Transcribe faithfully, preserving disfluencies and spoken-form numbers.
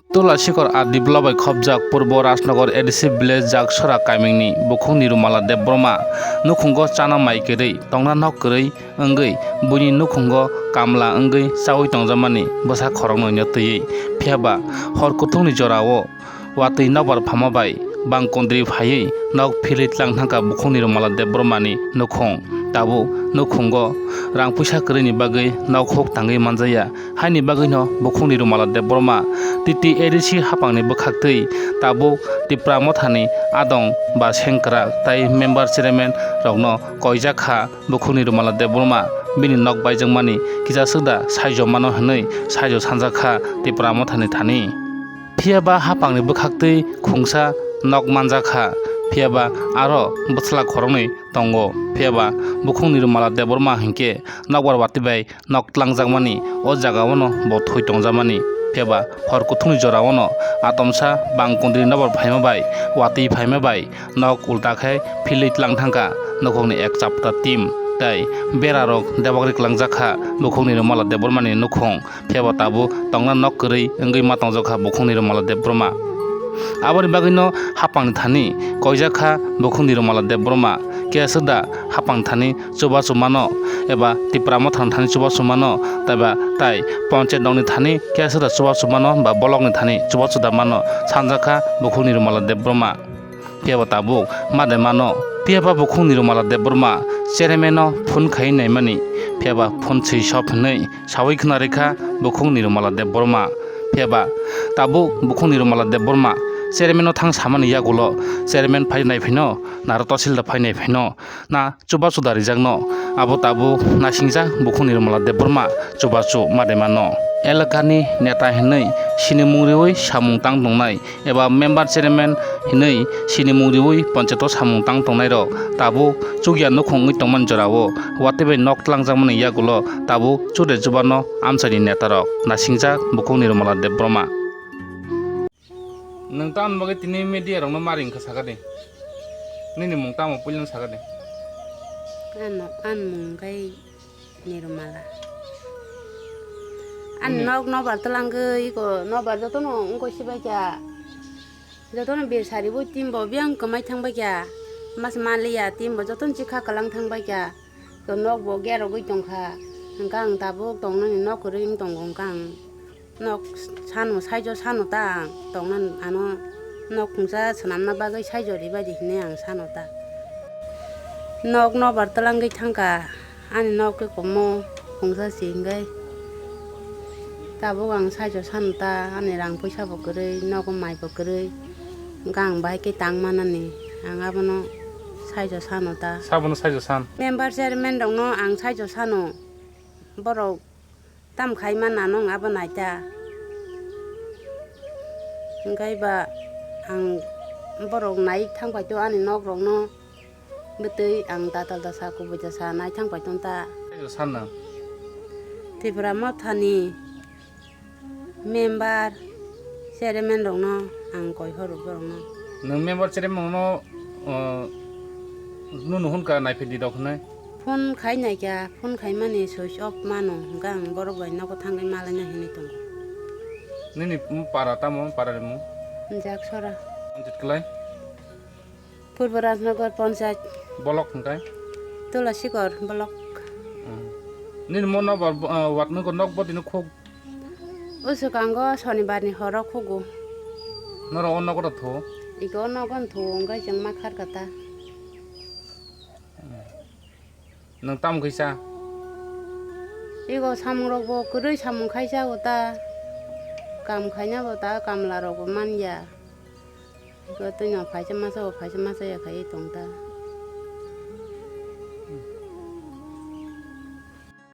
Tula Sikor R D block bai khopjak Purbo Rajnagar A D C village Jaksora kamingni bukhuk Nirumala Debbarma nukhungo chana mai kwrwi tongna nok kwrwi wngwi buini nukhungo kamla wngwi chaui tongjakmani bwsa khoroknwino twiwi. Phiyaba hor kuthukni jorao watwi nokbar phama bai bangkundri phaiwi nok philwi tlang thangkha bukhuk Nirumala Debbarmani nukhung. Tabuk nukhungo rang puisa kwrwini bagwi nok huk tangwi manjaya. Haini bagwino bukhuk Nirumala Debbarma T T A D C haphangni bwkhaktwi tabuk Tipra Mothani adong ba sengkrak tai member chairman rokno koijak kha bukhuk Nirumala Debbarma bini nok baijakmani kisa swkda saijo mano hwnwi saijo sanjak kha Tipra Mothani thani. Phiyaba haphangni bwkhaktwi khungsa nok manjak kha, phiyaba aro bwsla khoroknwi tongo, phiyaba bukhuk Nirumala Debbarma hinkhe nokbar watwi bai nok tlangjakmani, o jagaono bo thwi tongjakmani. Phiyaba hor kuthukni joraono atomsa bangkundri nokbar phaima bai, watwi phaima bai nok ulta khe philwi tlang thangkha nukhungni ek chapta team tei berarok debagri klangjak kha bukhuk Nirumala Debbarmani nukhung. Phiyaba tabuk tongna nok kwrwi wngwi ma tongjak kha bukhuk Nirumala Debbarma. Aboni bagwino haphangni thani koijak kha bukhuk Nirumala Debbarma. Khe aswk da haphangni thani chubachu mano eba Tipra Mothani thani chubachu mano taiba tai ponchayat nokni thani khe aswk da chubachu mano ba blockni thani chubachu da mano sanjak kha bukhuk Nirumala Debbarma. Phiyaba tabuk ma de mano. Phiyaba bukhuk Nirumala Debbarma chairman no phone khai naimani. Phiyaba phone switch off hinwi sawi khna rikha bukhuk Nirumala Debbarma. Phiyaba tabuk bukhuk Nirumala Debbarma chairman no thang samani yagulo chairman phai nai phino naro tahsildar phai nai phino na chubachu da rijakno, abo tabuk naisingjak bukhuk Nirumala Debbarma chubachu ma de mano. Elakani neta hinwi sinimung riwi samung tang tongnai eba member chairman hinwi sinimung riwi ponchayato samung tang tongnairok tabuk chukya nukhung wngwi tongmani jorao watwi bai nok tlangjakmani yagulo tabuk chude chubano amchaini netarok naisingjak bukhuk Nirumala Debbarma. Nwng tamoni bagwi tini media rokno mari wngkha saka di? Nini mung tamo puilano saka di? Ano, ani mung khe Nirumala. Ani nok nobar twlangwi iko nobar jotono wngkoi sibaikha. Jotono bir sariwi timbo biyang kwmai thangbaikha. Mas manliya timbo jotono chikha kwlang thangbaikha. To nok bo gerogwi tongkha. Hwnkhe ang tabuk tongnani nok kwrwi wng tongo hwnkhe ang nok sano saijo sano ta ang tongna ano nok khungsa swnamna bagwi saijo ribaidi hinwi ang sano ta. Nok nobar twlangwi thangkha ani nok khe komo khungsa si hwnkhe tabuk ang saijo sano ta ani rang puisa bo kwrwi nogo mai bo kwrwi hwnkhe ang bahai khe tang manani ang abono saijo sano ta. Sabono saijo san. Member chairman rokno ang saijo sano borok tam khai man ano wng abo naita. Hwnkhe ba ang borok nai thang paito ani nok rokno bwtwi ang tatal tasa kubui tasa nai thang paito ta. Sanna. Tripura Mothani member chairman rokno ang koi horo borokno. Nwng member chairman rokno, uh, nunu hwnka naiphedi rok hwnwi? Phone khai naikha, phone khaimani switch off mano, hwnkhe ang borok bai nogo thangwi malaina hinwi tongo. Nini para tamo, para ni mung? Jaksora. Anjit kwlai? Purbo Rajnagar Panchayat. Block hwnkhe? Tulasikor block. Hmm. Nini mo nobar, uh, ward nokbar nok bodino khuk? O swkango sonibarni horo khugo. Norok o nogo tho? Iko o nogo tho, hwnkhe chwng ma kharkha ta. Hmm. Nwng tamo khe sa? Ego samungrokbo kwrwi samung khai sa o ta. Kam khainabo ta kamlarokbo man ya. Ego twino phaisa masa o phaisa masa ya khai tong ta.